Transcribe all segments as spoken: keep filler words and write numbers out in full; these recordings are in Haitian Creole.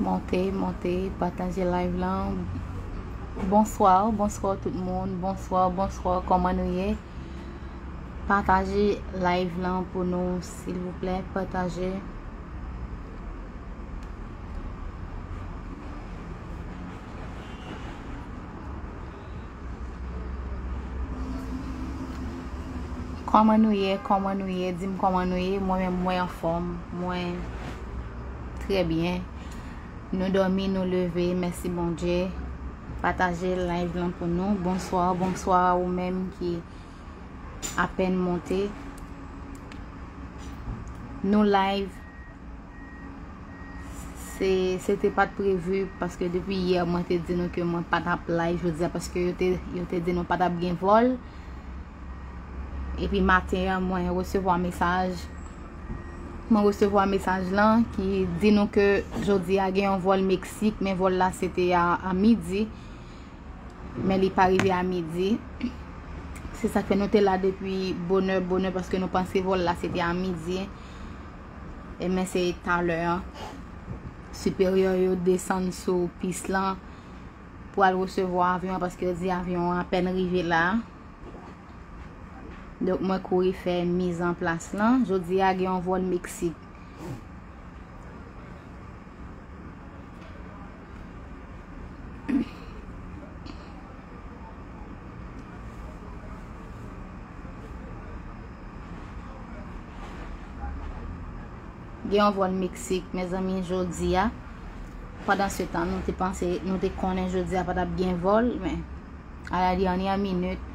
Monte, monte, pataje live lan. Bonswa, bonswa tout moun. Bonswa, bonswa, kòman nou ye? Pataje live lan pou nou, silvouplè, pataje. Kòman nou ye? Kòman nou ye? Di m kòman nou ye? Mwen menm, mwen anfòm. Mwen trè byen. Nou dòmi, nou leve. Mèsi Bondye. Pataje live lan pou nou. Bonswa, bonswa a ou menm ki apèn monte. Nou live. Se, se te pa t previ, paske depi yè mwen te di nou ke mwen pa t ap live jodi a, paske yo te, yo te di nou pa t ap gen vòl. Epi maten an, mwen resevwa mesaj. Mwen resevwa mesaj lan ki di nou ke jodi a gen yon vòl Meksik, men vòl la se te a, a midi. Men li pa rive a midi. Se sa k fè nou te la depi bonè, bonè, paske nou panse vòl la se te a midi. E men se talè an. Siperyè yo desann sou pis lan pou al resevwa avyon an, paske yo di avyon an apèn rive la. Donk, mwen kouri fè mizanplas lan. Jodi a, gen yon vòl Meksik. Gen yon vòl Meksik, mezanmi, jodi a. Pandan se tan, nou te panse, nou te konnen jodi a pa t ap gen vòl, men a la dènyè minit.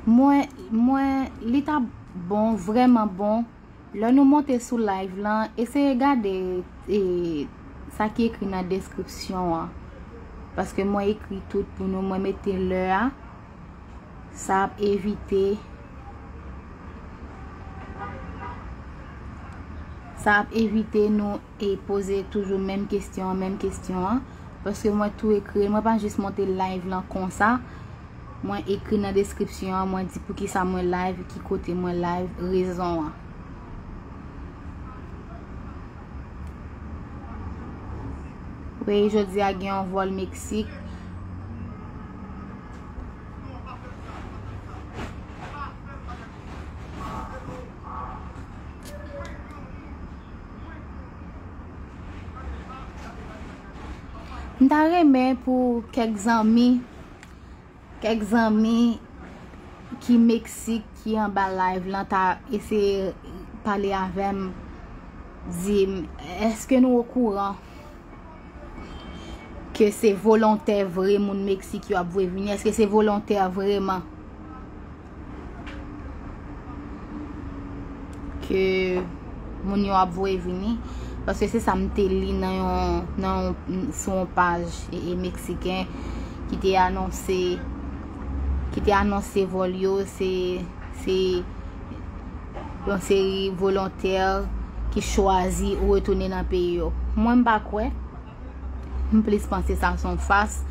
Mwen, mwen, li t ap bon, vrèman bon. Lè nou monte sou live lan, eseye gade, e, sa ki ekri nan deskripsyon an. Paske mwen ekri tout pou nou, mwen mete lè a. Sa ap evite, sa ap evite nou e poze toujou menm kesyon an, menm kesyon an. Paske mwen tou ekri, mwen pa jis monte live lan konsa. Mwen ekri nan deskripsyon an, mwen di poukisa mwen live, ki kote mwen live, rezon an. Wi, jodi a gen yon vòl Meksik. M ta renmen pou kèk zanmi, kèk zanmi ki Meksik, ki anba live lan, ta eseye pale avè m, di m, èske nou okouran ke se volontè vre moun Meksik yo ap voye vini? Èske se volontè vreman ke moun yo ap voye vini? Paske se sa m te li nan yon, nan yon, sou yon paj, e, e, meksiken ki te anonse, ki te anonse vòl yo, se, se yon seri volontè ki chwazi retounen nan peyi yo. Mwen, m pa kwè. M plis panse sa se yon fas.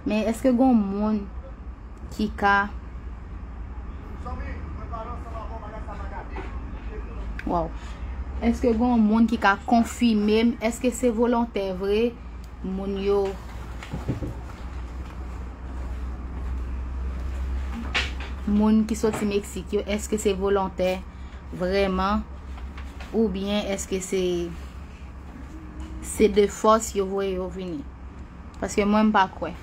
Men èske gon moun ki ka, waw, èske gon moun ki ka konfime m? Èske se volontè vre? Moun yo, moun ki soti Meksik yo, èske se volontè vrèman? Oubyen èske se, se de fòs yo voye yo vini? Paske mwen, m pa kwè.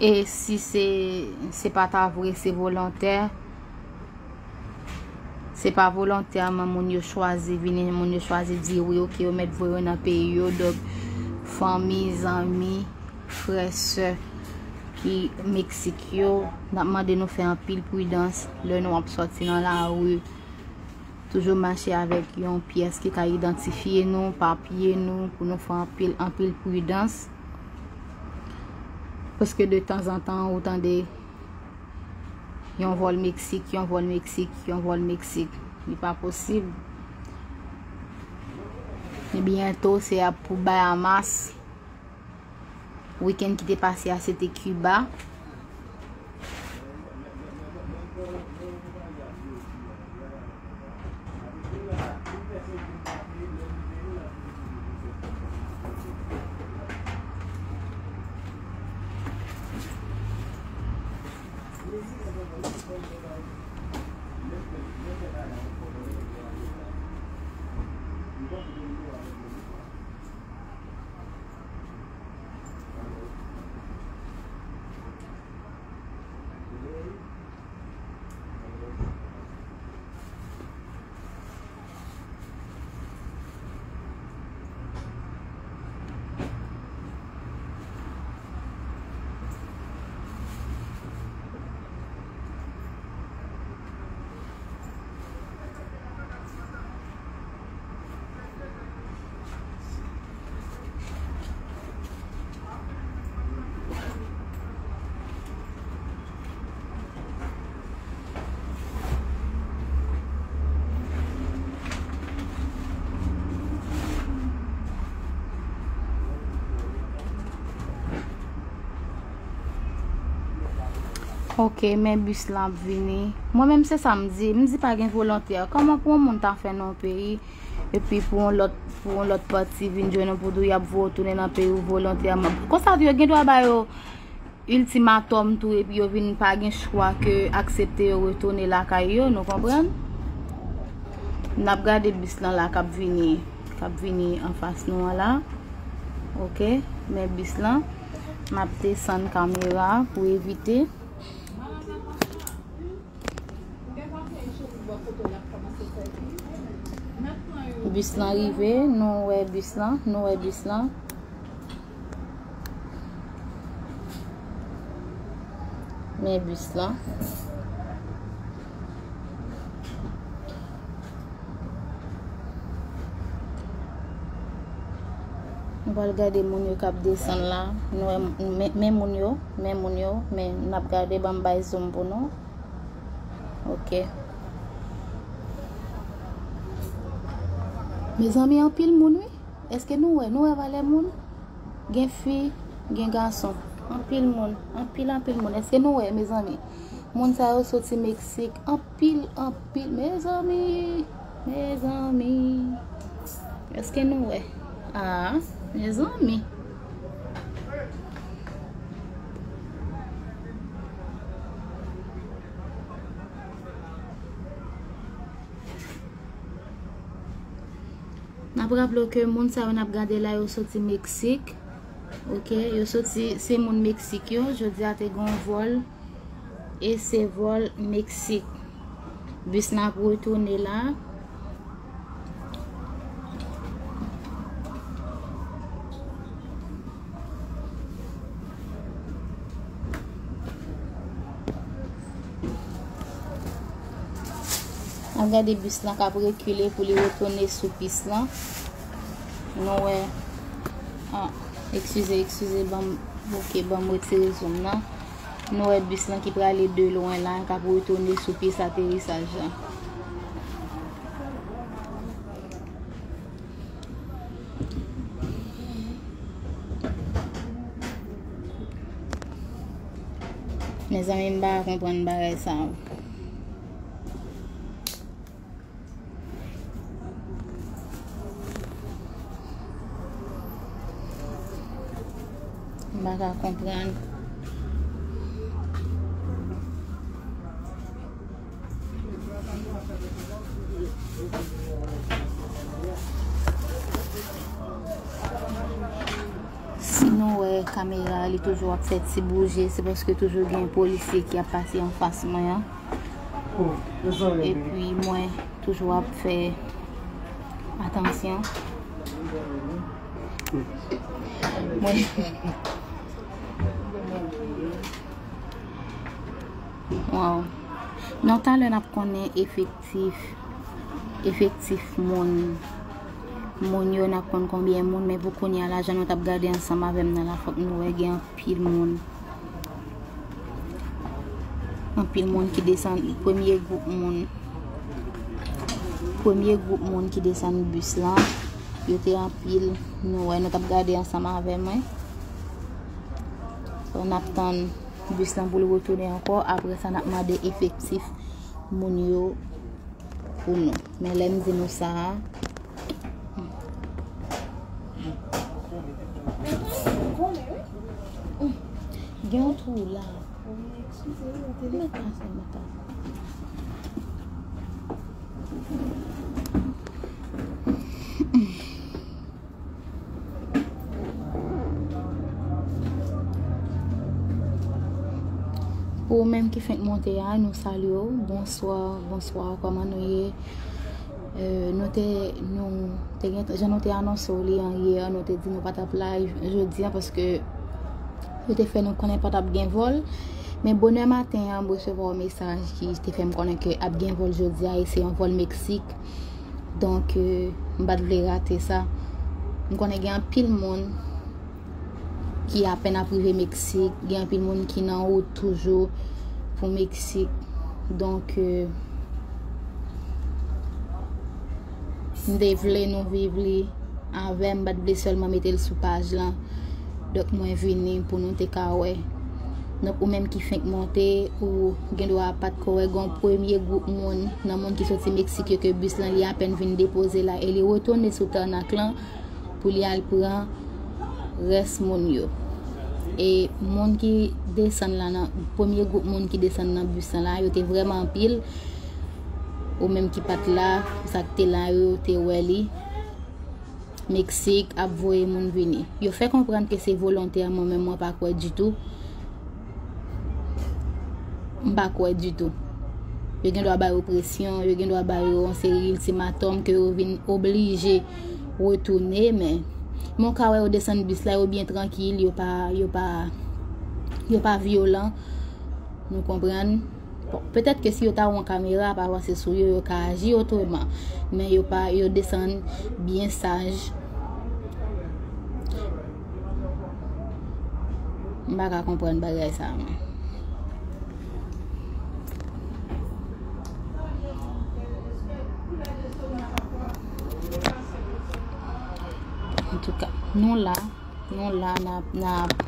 E si se, se pa ta vre, se volontè, se pa volontèman moun yo chwazi vini, moun yo chwazi di wi, oke, yo mèt voye yo nan peyi yo. Donk, fanmi, zanmi, frè, sè ki Meksik yo, n ap mande nou fè anpil pridans lè nou ap sòti nan lari. Toujou mache avèk yon pyès ki ka idantifye nou, papye nou, pou nou fè anpil, anpil pridans. Paske de tanzantan, ou tande yon vòl Meksik, yon vòl Meksik, yon vòl Meksik. Li pa posib. E byento, se ap pou Bahamas. Wikenn ki te pase a, se te Kiba. Ok, men bis lan ap vini. Mwen menm se sa m di. M di pa gen volontè. Kòman pou yon moun ta fè nan yon peyi, epi pou yon lòt, pou yon lòt pati vin jwenn ou pou di w y ap voye w tounen nan peyi w volontèman? Konsa tou yo gen dwa ba yo iltimatòm tou, epi yo vin pa gen chwa ke aksepte yo retounen lakay yo, nou konprann? N ap gade bis lan la k ap vini, k ap vini anfas nou an la. Ok, men bis lan. M ap desann kamera pou evite. Bis lan rive, nou wè bis lan, nou wè bis lan. Men bis lan. Nou pral gade moun yo k ap desann la. Nou wè, men, men moun yo, men moun yo, men n ap gade, ban m bay zoom pou nou. Ok. Mezanmi, anpil moun, wi. Èske nou wè? Nou wè valè moun? Gen fi, gen gason. Anpil moun. Anpil, anpil moun. Èske nou wè, mezanmi? Moun sa yo soti Meksik. Anpil, anpil. Mezanmi. Mezanmi. Èske nou wè? Ah, mezanmi. N ap raple w ke moun sa yo n ap gade la, yo soti Meksik. Ok, yo soti, se moun Meksik yo. Jodi a te gen yon vòl, e se vòl Meksik. Bis la ap retounen la. N ap gade bis lan k ap rekile pou li retounen sou pis lan. Nou wè, ah, eskize, eskize, ban m, ok, ban m retire zoom nan. Nou wè bis lan ki prale de lwen la, k ap retounen sou pis aterisaj lan. Mezanmi, m pa ka konprann bagay sa yo. M pa ka konprann. Si nou wè, Kamera, li toujou ap fè ti bouje, se paske toujou gen polisye ki ap pase anfas mwen an. Epi mwen toujou ap fè atansyon. Mwen, wow. Non, talè n ap konnen efektif, efektif moun, moun yo, n ap konn konbyen moun, men pou kounye a la, jan nou t ap gade ansanm avè m nan la, fòk nou wè gen anpil moun. Anpil moun ki desann, premye gwoup moun, premye gwoup moun ki desann bis lan, yo te anpil, nou wè, nou t ap gade ansanm avè mwen. So, n ap tann bis lan pou l retounen ankò. Apre sa, n ap mande efektif moun yo pou nou. Men lè m di nou sa a, gen yon twou la. Mwen kase mwen kase. Pou ou menm ki fenk monte a, nou salye w. Bonswa, bonswa, kòman nou ye? Euh, nou te, nou te gen, jan nou te anonse w li an yè, nou te di nou pa t ap live jodi a paske yo te fè nou konnen pa t ap gen vòl. Men bonè maten an, m resevwa yon mesaj ki te fè m konnen ke ap gen vòl jodi a e se yon vòl Meksik. Donk, euh, m pa t vle rate sa. M konnen gen anpil moun ki apèn ap rive Meksik, gen anpil moun ki nan wout toujou pou Meksik. Donk, euh, m te vle nou viv li avè m, m pa t vle sèlman mete l sou paj lan. Donk, mwen vini pou nou te ka wè. Donk, ou menm ki fenk monte, ou gen dwa pa t ko wè, gen yon premye gwoup moun, nan moun ki soti Meksik yo, ke bis lan li apèn vin depoze la, e li retounen sou tènak lan pou li al pran rès moun yo. E moun ki desann la nan, premye gwoup moun ki desann nan bis lan la, yo te vrèman anpil. Ou menm ki pa t la, sa k te la yo, yo te wè li. Meksik ap voye moun vini. Yo fè konprann ke se volontè, mwen menm mwen pa kwè ditou. M pa kwè ditou. Yo gen dwa ba yo presyon, yo gen dwa ba yo yon seri iltimatòm ke yo vin oblije retounen, men, men w ka wè yo desann bis la, yo byen trankil, yo pa, yo pa, yo pa vyolan. Nou konprann? Bon, petèt ke si yo ta wè yon kamera ap avanse sou yo, yo ka aji otreman. Men yo pa, yo desann byen saj. M pa ka konprann bagay sa a, mwen. Antouka, nou la, nou la, n ap, n ap,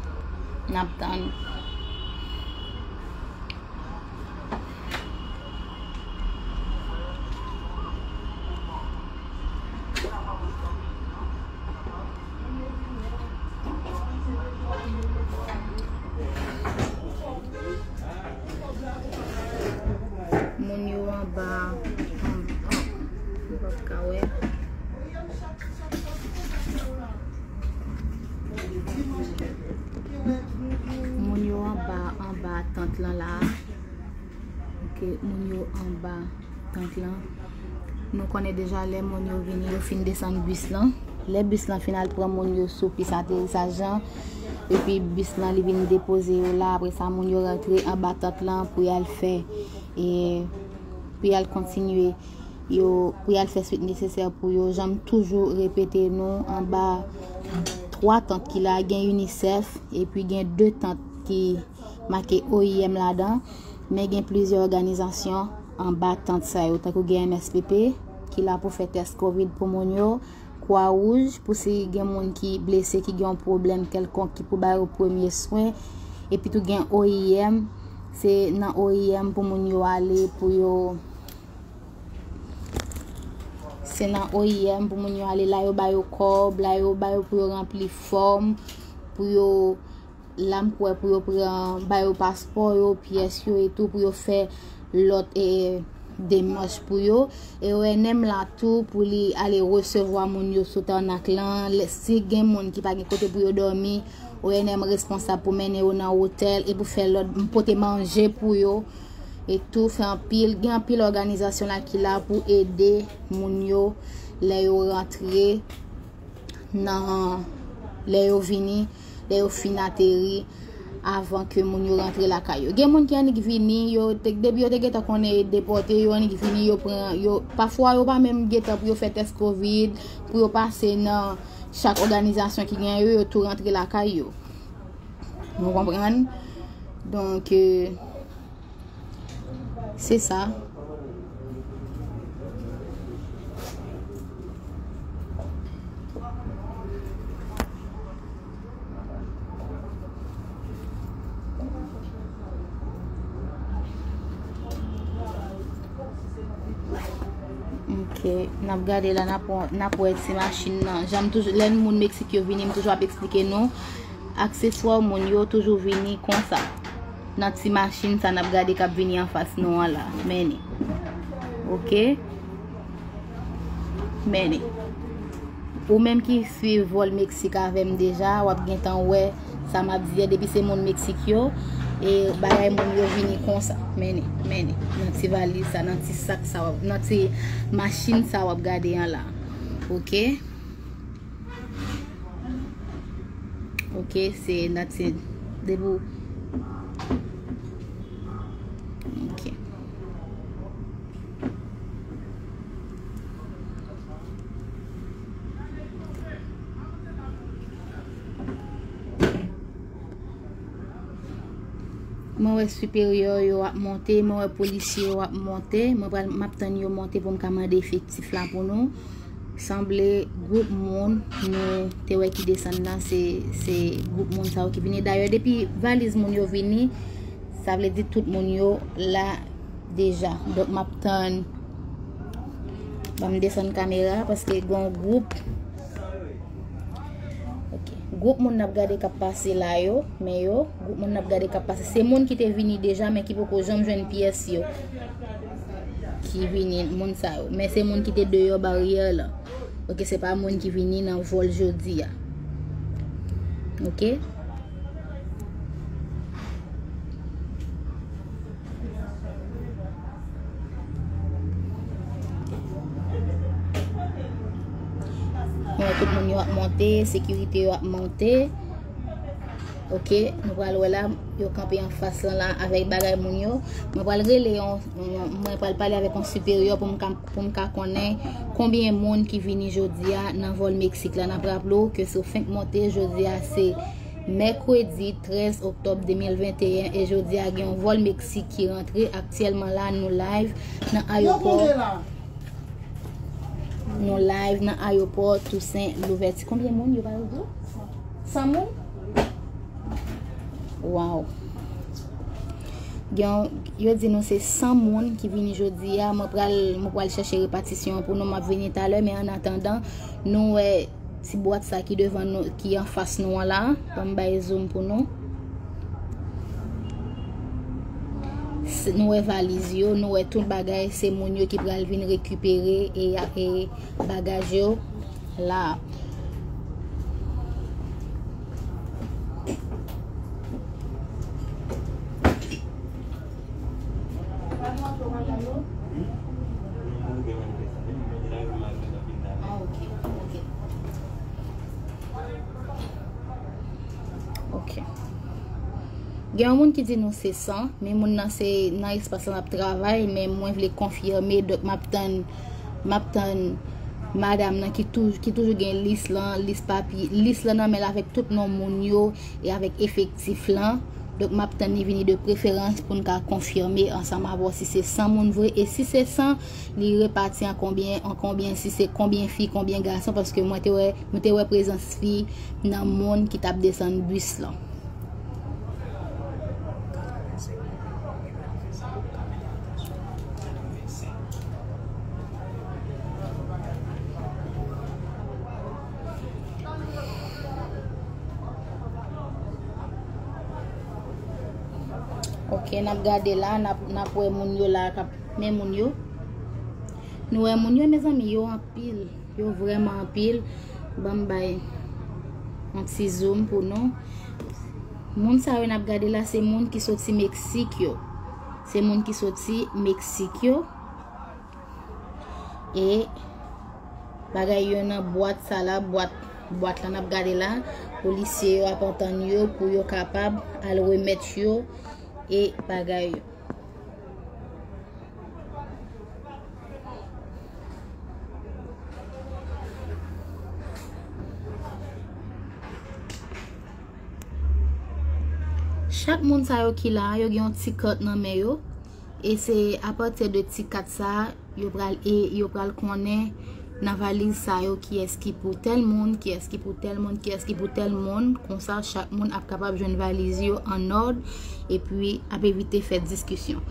n ap tann. Moun yo anba, anba, m p ap ka wè. Moun yo anba, anba tant lan la. Ok, moun yo anba tant lan. Nou konnen deja lè moun yo vini, yo fin desann bis lan. Lè bis lan fin al pran moun yo sou pis aterisaj lan, epi bis lan li vin depoze yo la. Apre sa, moun yo rantre anba tant lan pou y al fè, e, pou y al kontinye, yo, pou y al fè swit nesesè pou yo. Jan m toujou repete nou, anba twa tant ki la, gen UNICEF, epi gen de tant ki make O I M ladan, men gen plizyè òganizasyon anba tant sa yo, tankou gen M S P P, ki la pou fè tès kovid pou moun yo, Kwa Wouj, pou si gen moun ki blese, ki gen yon pwoblèm kèlkonk, ki pou ba yo premye swen, epi tou gen O I M, se nan O I M pou moun yo ale, pou yo, se nan O I M pou moun yo ale, la yo ba yo kòb, la yo ba yo pou yo ranpli fòm, pou yo, la m kwè pou yo pran, ba yo paspò yo, pyès yo e tou, pou yo fè lòt, e, demach pou yo. E O N M la tou pou li ale resevwa moun yo sou tènak lan. Lè, si gen moun ki pa gen kote pou yo dòmi, O N M responsab pou mennen yo nan otèl e pou fè lòt, pote manje pou yo. E tou fè anpil, gen anpil òganizasyon la ki la pou ede moun yo lè yo rantre nan, lè yo vini, lè yo fin ateri, avan ke moun yo rantre lakay yo. Gen moun ki annik vini, yo te, depi yo te gentan konnen depòte, yo annik vini, yo pran, yo, pafwa yo pa menm gentan pou yo fè tès kovid, pou yo pase nan chak òganizasyon ki gen yo, yo tou rantre lakay yo. Nou konprann? Donk, euh, se sa. Ok, n ap gade la, n ap, n ap wè ti machin nan. Jan m toujou, lè moun Meksik yo vini, m toujou ap eksplike nou. Akseswa moun yo toujou vini konsa. Nan ti machin sa n ap gade k ap vini anfas nou an la. Men li. Ok? Men li. Ou menm ki swiv vòl Meksik avè m deja, w ap gentan wè sa m ap di a, depi se moun Meksik yo, e bagay moun yo vini konsa. Men li, men li. Nan ti valiz sa, nan ti sak sa, w ap, nan ti machin sa w ap gade an la. Ok? Ok, se nan ti, depi w, ok. Mwen wè siperyè yo ap monte, mwen wè polisye yo ap monte. Mwen pral, m ap tann yo monte pou m ka mande efektif la pou nou. Sanble gwoup moun nou te wè ki desann nan, se, se gwoup moun sa yo ki vini. Dayè, depi valiz moun yo vini, sa vle di tout moun yo la deja. Donk, m ap tann. Ban m desann kamera paske gen yon gwoup. Ok. Gwoup moun n ap gade k ap pase la yo, men yo, gwoup moun n ap gade k ap pase. Se moun ki te vini deja, men ki poko janm jwenn pyès yo. Ki vini, moun sa yo. Men se moun ki te deyò baryè la. Ok, se pa moun ki vini nan vòl jodi a. Ok? Mwen wè tout moun yo ap monte, sekirite yo ap monte. Ok, nou pral wè la, yo kanpe anfas lan la avèk bagay moun yo. Mwen pral rele yon, yon, mwen pral pale avèk yon siperyè pou m ka, pou m ka konnen konbyen moun ki vini jodi a nan vòl Meksik la. N ap raple w ke sou fenk monte jodi a se mèkredi trèz oktòb de mil venteyen e jodi a gen yon vòl Meksik ki rantre aktyèlman la, nou live nan ayewopò. Nou live nan ayewopò Tousen Louvèti. Konbyen moun yo pa rive? San moun? Waw. Gen, yo di nou se san moun ki vini jodi a. Mwen pral, mwen pral chèche repatisyon an pou nou. M ap vini talè, men annatandan, nou wè ti bwat sa ki devan nou, ki anfas nou an la. Ban m bay zoom pou nou. Se, nou wè valiz yo, nou wè tout bagay, se moun yo ki pral vin rekipere e, e bagaj yo la. Ah, ok, ok. Ok. Gen yon moun ki di nou se san, men moun nan se nan espas lan ap travay, men mwen vle konfime, donk m ap tann, m ap tann madanm nan ki tou, ki toujou gen lis lan, lis papye, lis lan nan men l avèk tout non moun yo e avèk efektif lan. Donk m ap tann li vini de preferans pou n ka konfime ansanm avè w si se san moun vre, e si se san, li repati an konbyen, an konbyen, si se konbyen fi, konbyen gason, paske mwen te wè, nou te wè prezans fi nan moun ki t ap desann bis lan. Ok, n ap gade la, n ap, n ap wè moun yo la k ap, men moun yo. Nou wè moun yo, mezanmi, yo anpil. Yo vrèman anpil. Ban m bay yon ti zoom pou nou. Moun sa yo n ap gade la, se moun ki soti Meksik yo. Se moun ki soti Meksik yo. E bagay yo nan bwat sa la, bwat, bwat la n ap gade la. Polisye yo ap antann yo pou yo kapab al remèt yo e bagay yo. Chak moun sa yo ki la, yo gen yon ti kat nan men yo. E se apati de ti kat sa, yo pral, e yo pral konnen nan valiz sa yo kiyès ki pou tèl moun, kiyès ki pou tèl moun, kiyès ki pou tèl moun. Konsa, chak moun ap kapab jwenn valiz yo an òd, epi ap evite fè diskisyon.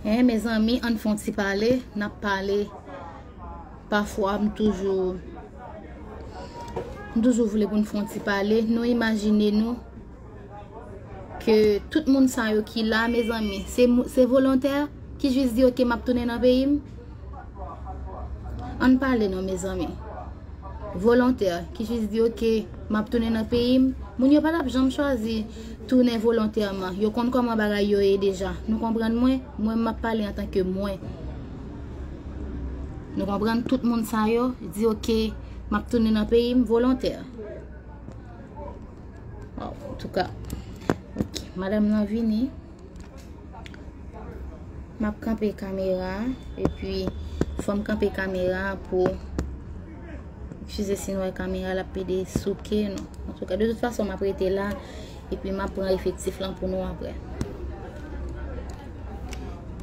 Hen, mezanmi, ann fè yon ti pale, n ap pale. Pafwa, m toujou, m toujou vle pou n fè yon ti pale. Nou imajine nou ke tout moun sa yo ki la, mezanmi, se mou-, se volontè ki jis di, "Oke, m ap tounen nan peyi m"? Ann pale non, mezanmi. Volontè ki jis di, "Oke, m ap tounen nan peyi m." Moun yo pa t ap janm chwazi tounen volontèman. Yo konn kòman bagay yo ye deja. Nou konprann mwen? Mwen, m ap pale antanke mwen. Nou konprann? Tout moun sa yo di, "Oke, m ap tounen nan peyi m," volontè. Waw, antouka. Oke, madanm nan vini. M ap kanpe kamera, epi fò m kanpe kamera pou, eskize si n wè kamera l ap pede souke nou. Antouka, de tout fason, m ap rete la, epi m ap pran efektif lan pou nou apre.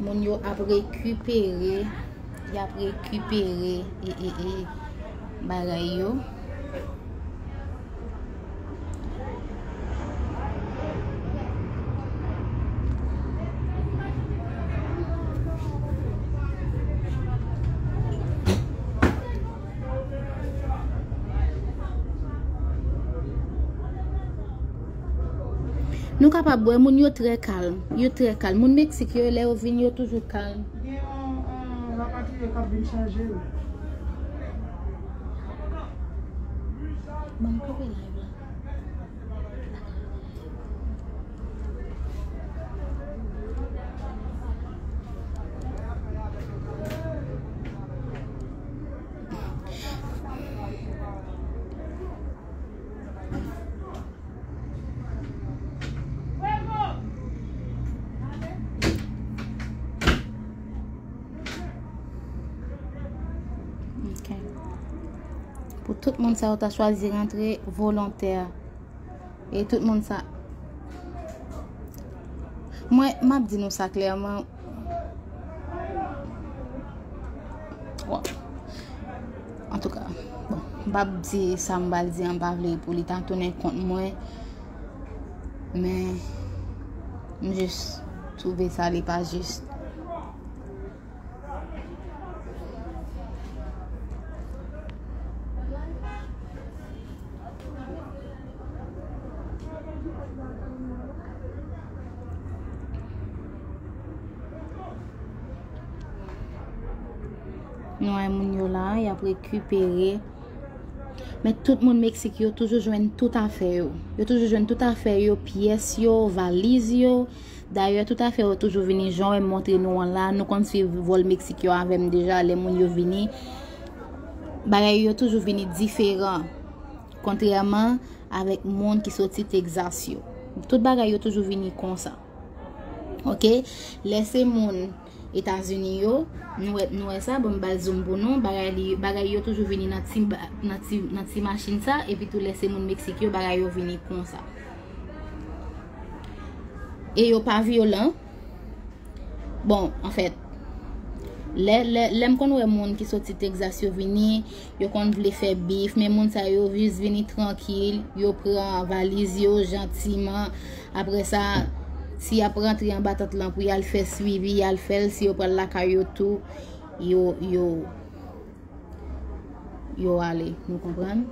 Moun yo ap rekipere, y ap rekipere, e, e, e, bagay yo. Nou kapab wè moun yo trè kalm. Yo trè kalm. Moun Meksik yo, lè yo vin, yo toujou kalm. Gen yon, yon rapatriye k ap vin chaje yo. Ban m kanpe live la. Ok. Pou tout moun sa yo ta chwazi rantre volontè. E tout moun sa. Mwen, m ap di nou sa klèman. Bon. Antouka, bon, m p ap di sa m pral di an, m pa vle pou li ta tounen kont mwen. Men, m jis twouve sa li pa jis. Nou wè moun yo la, y ap rekipere. Men tout moun Meksik yo toujou jwenn tout afè yo. Yo toujou jwenn tout afè yo, pyès yo, valiz yo. Dayè, tout afè yo toujou vini jan w wè m montre nou an la. Nou konn swiv vòl Meksik yo avè m deja, lè moun yo vini. Bagay yo toujou vini diferan, kontrèman avèk moun ki soti Texas yo. Tout bagay yo toujou vini konsa. Ok? Lè se moun Etazini yo, nou wè, nou wè sa, bon, m ba l zoom pou nou, bagay li, bagay yo toujou vini nan ti ba-, nan ti, nan ti machin sa, epi tou lè se moun Meksik yo, bagay yo vini konsa. E yo pa vyolan. Bon, anfèt, lè, lè, lè m konn wè moun ki soti Texas yo vini, yo konn vle fè bif, men moun sa yo jis vini trankil, yo pran valiz yo jantiman. Apre sa, Si y ap rantre anba tant lan pou y al fè swivi, y al fè l. Si yo pral lakay yo tou, yo, yo, yo ale. Nou konprann?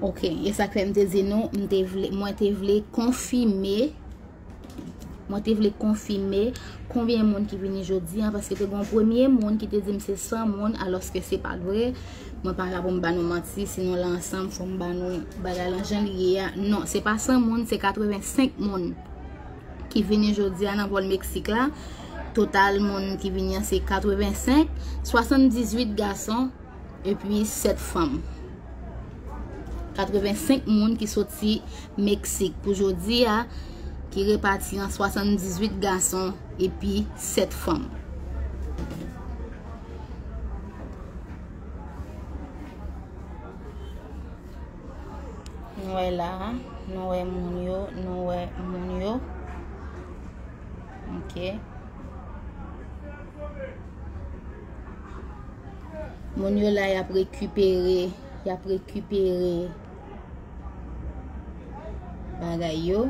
Ok, e sa k fè m te di nou, m te vle, mwen te vle konfime, mwen te vle konfime konbyen moun ki vini jodi a, paske te gen yon premye moun ki te di m se san moun, alòske se pa t vre. Mwen pa la pou m ba nou manti, si nou la ansanm, fò m ba nou bagay lan jan li ye a. Non, se pa san moun, se katrevensenk moun ki vini jodi a nan vòl Meksik la. Total moun ki vini an se katrevensenk, swasanndizuit gason, epi sèt fanm. Katrevensenk moun ki soti Meksik pou jodi a, ki repati an swasanndizuit gason epi sèt fanm. Nou wè la, nou wè moun yo, nou wè moun yo. Ok. Moun yo la, y ap rekipere, y ap rekipere bagay yo.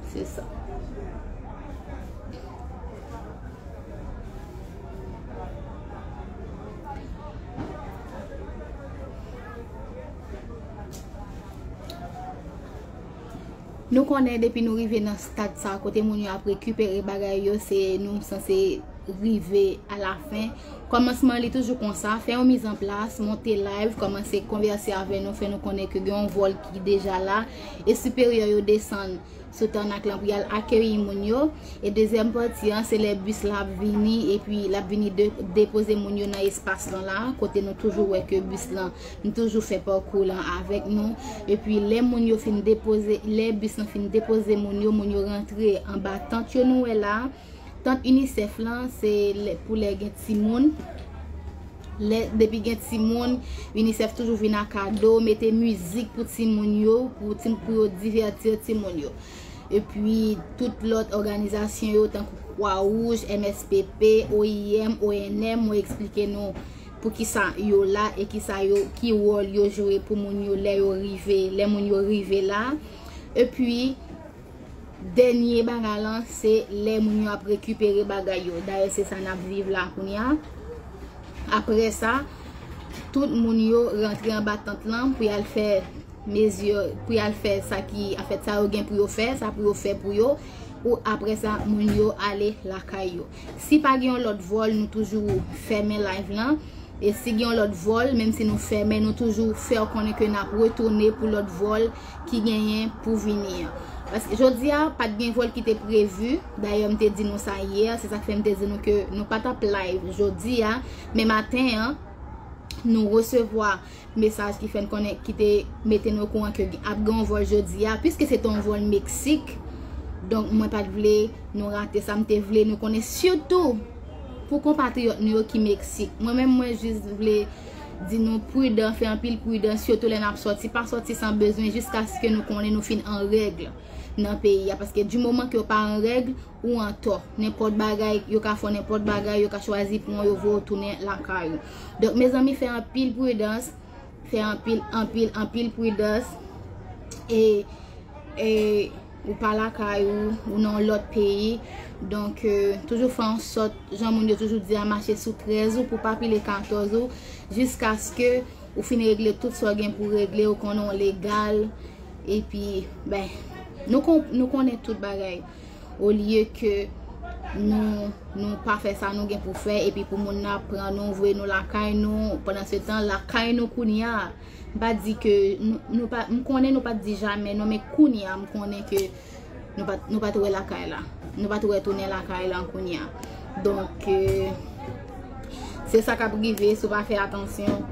Se sa. Nou konnen depi nou rive nan stad sa kote moun yo ap rekipere bagay yo, se nou sanse rive alafen. Kòmansman li toujou konsa, fè yon mizanplas, monte live, kòmanse konvèse avè nou, fè nou konnen ke gen yon vòl ki deja la, e siperyè yo desann sou tànak lan pou y al akeyi moun yo. E dezyèm pati an, se lè bis la ap vini, epi l ap vini de-, depoze moun yo nan espas lan la, kote nou toujou wè ke bis lan, nou toujou fè pakou lan avèk nou. Epi lè moun yo fin depoze, lè bis lan fin depoze moun yo, moun yo rantre anba tant yo nou wè la. Tant UNICEF lan, se lè, pou lè gen timoun. Lè, depi gen timoun, UNICEF toujou vin ak kado, mete mizik pou timoun yo, pou ti-, pou yo divèti timoun yo. Epi, tout lòt òganizasyon yo, tankou Kwa Wouj, M S P P, O I M, O N M, mwen eksplike nou poukisa yo la e kisa yo, ki wòl yo jwe pou moun yo lè yo rive, lè moun yo rive la. Epi, dènye bagay lan, se lè moun yo ap rekipere bagay yo. Dayè, se sa n ap viv la kounye a. Apre sa, tout moun yo rantre anba tant lan pou y al fè mezi, pou y al fè sa ki, anfèt, sa yo gen pou yo fè, sa pou yo fè pou yo. Ou apre sa, moun yo ale lakay yo. Si pa gen yon lòt vòl, nou toujou fèmen live lan. E si gen yon lòt vòl, menm si nou fèmen, nou toujou fè w konnen ke n ap retounen pou lòt vòl ki genyen pou vini an. Paske jodi a, pa t gen vòl ki te previ. Dayè, m te di nou sa yè, se sa k fè m te di nou ke nou pa t ap live jodi a, men maten an, nou resevwa mesaj ki fè n konnen, ki te mete n okouran ke ap gen yon vòl jodi a, piske se te yon vòl Meksik. Donk, mwen pa t vle nou rate sa, m te vle nou konnen, sitou pou konpatriyòt nou yo ki Meksik. Mwen menm, mwen jis vle di nou pridan, fè anpil pridan, sitou lè n ap sòti. Pa sòti san bezwen, jiskaske nou konnen nou fin an règ nan peyi a. Paske di moman ke w pa an règ, ou an tò. Nenpòt bagay, yo ka fè w nenpòt bagay, yo ka chwazi pran w, yo voye w tounen lakay ou. Donk, mezanmi, fè anpil pridans, fè anpil, anpil, anpil pridans. E, e, ou pa lakay ou, ou nan yon lòt peyi. Donk, e, toujou fè an sòt, jan moun yo toujou di a, mache sou trèz ou pou pa pile katòz ou, jiskaske ou fin regle tout sa w gen pou regle, ou konnen w legal. Epi, ben, nou kon-, nou konnen tout bagay. Olye ke nou, nou pa fè sa nou gen pou fè, epi pou moun nan ap pran nou, voye nou lakay nou, pandan se tan, lakay nou kounye a. M pa di ke nou, nou pa, m konnen nou pa t di jamè, non, men kounye a, m konnen ke nou pa, nou pa t wè lakay la. Nou pa t wè tounen lakay la kounye a. Donk, e, se sa k ap rive, si w pa fè atansyon.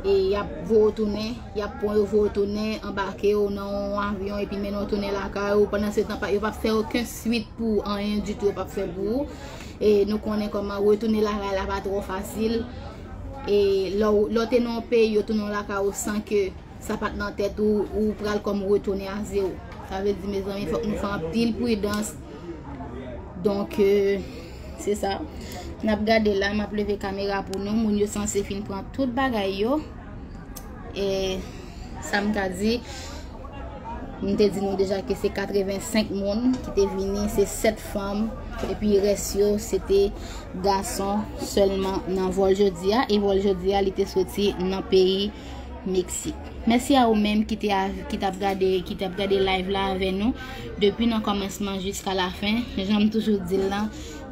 E y ap voye w tounen, y ap pran yo, voye w tounen, anbake w nan yon avyon epi mennen w tounen lakay ou. Pandan se tan, pa- yo p ap fè okenn swit pou ou, anyen ditou yo p ap fè pou ou. E nou konnen kòman retounen lakay la pa twò fasil. E lè w lè w te nan yon peyi, yo tounen w lakay ou san ke sa pa t nan tèt ou, ou pral kòm retounen a zewo. Sa vle di, mezanmi, fòk nou fè anpil pridans. Donk, euh, se sa. N ap gade la, m ap leve kamera pou nou. Moun yo sanse fin pran tout bagay yo. E sa m ka di, m te di nou deja ke se katrevensenk moun ki te vini, se sèt fanm, epi rès yo, se te gason sèlman nan vòl jodi a. E vòl jodi a, li te soti nan peyi Meksik. Mèsi a ou menm ki te av- ki t ap gade, ki t ap gade live la avè nou depi nan kòmansman jiska lafen. Jan m toujou di l lan,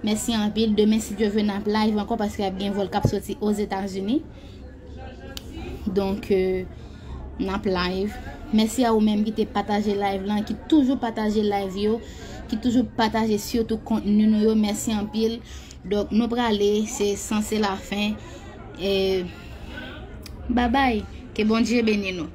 mèsi anpil. Demen, si Dye vle, n ap live ankò paske ap gen vòl k ap soti Ozetazini. Donk, euh, n ap live. Mèsi a ou menm ki te pataje live lan, ki toujou pataje live yo, ki toujou pataje sitou kontni nou yo. Mèsi anpil. Donk, nou prale, se sanse lafen. E, babay, ke Bondye beni nou.